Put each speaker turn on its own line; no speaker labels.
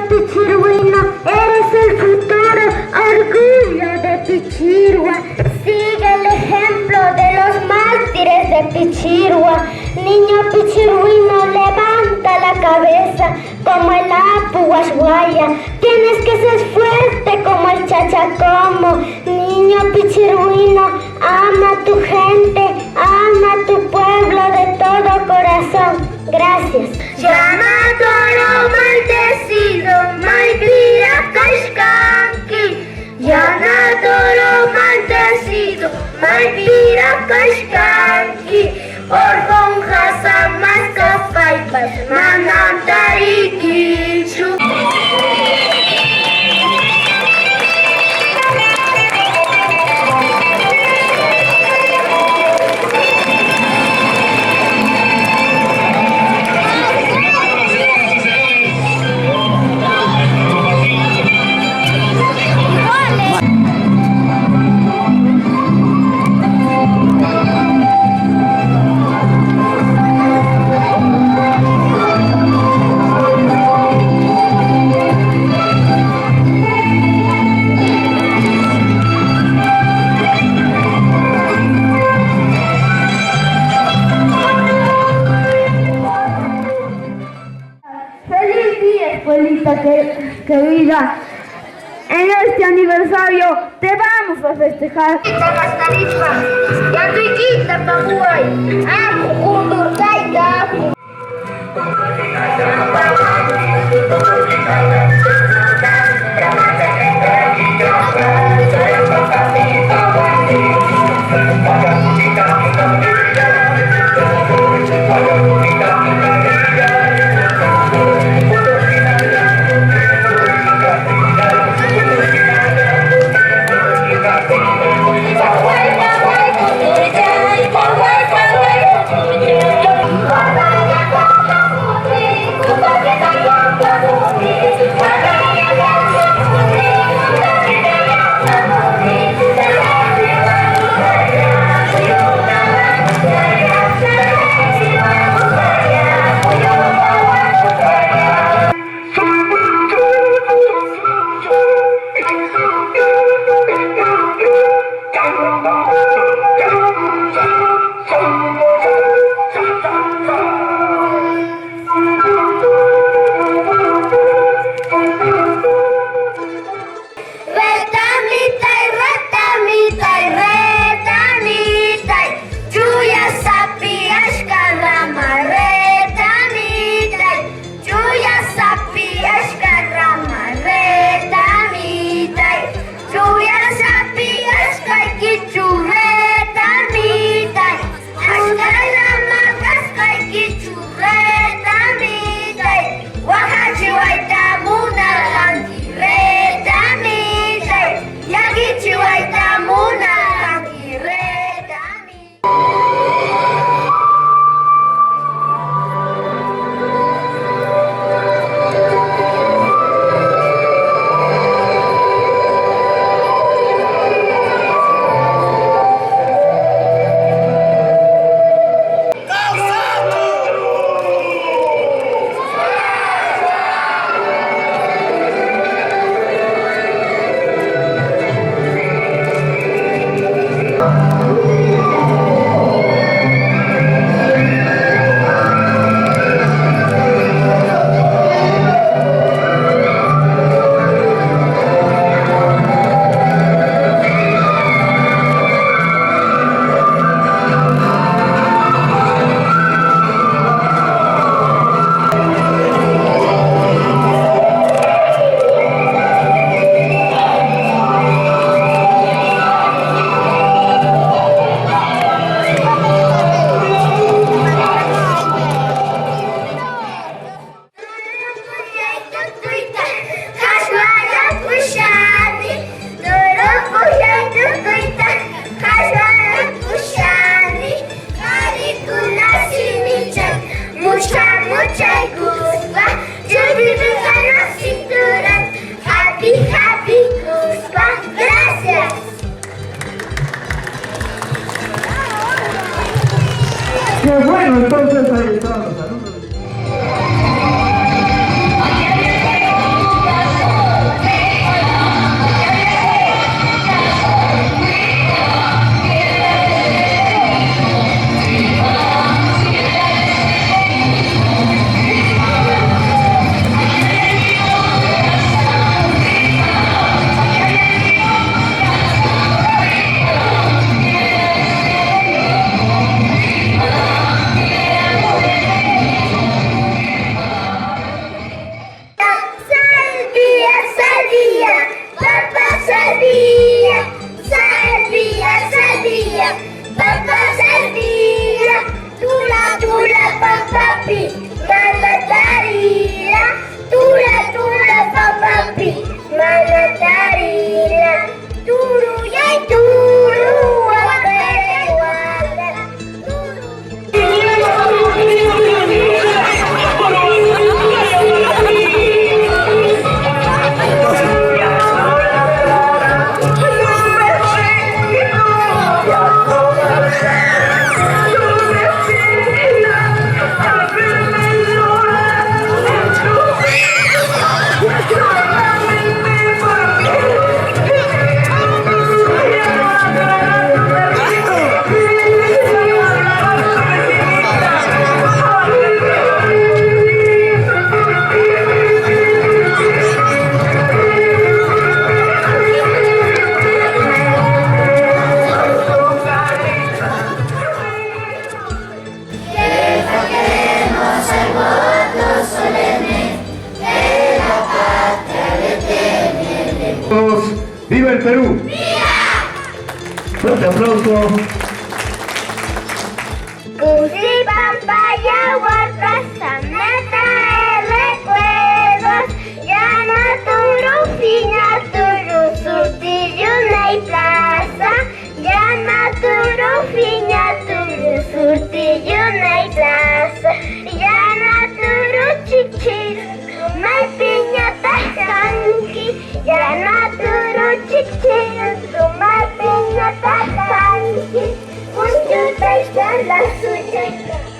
Pichirwino, eres el futuro orgullo de Pichirua. Sigue el ejemplo de los mártires de Pichirua. Niño Pichirwino, levanta la cabeza como el Apu Huashuaya. Tienes que ser fuerte como el Chachacomo. Niño Pichirwino, ama a tu gente, ama a tu pueblo de todo corazón. Gracias.
Yanatoro maldecido, maypiraq kachkanki. Yanatoro maldecido, maypiraq kachkanki. Orqun maskaspaypas manam tariykichu.
¡Feliz día, escuelita querida! En este aniversario te vamos a festejar.
el Perú! Fuerte aplauso.
Kusipampa yawarta me trae recuerdos. Yana turu, fiña turu, surtilluna y plaza. Yana turu, fiña turu, surtilluna y plaza. Yana turu, chichir, may piñata kanki. Yana turu, chichir, may piñata kanki. Punchuta y la suya.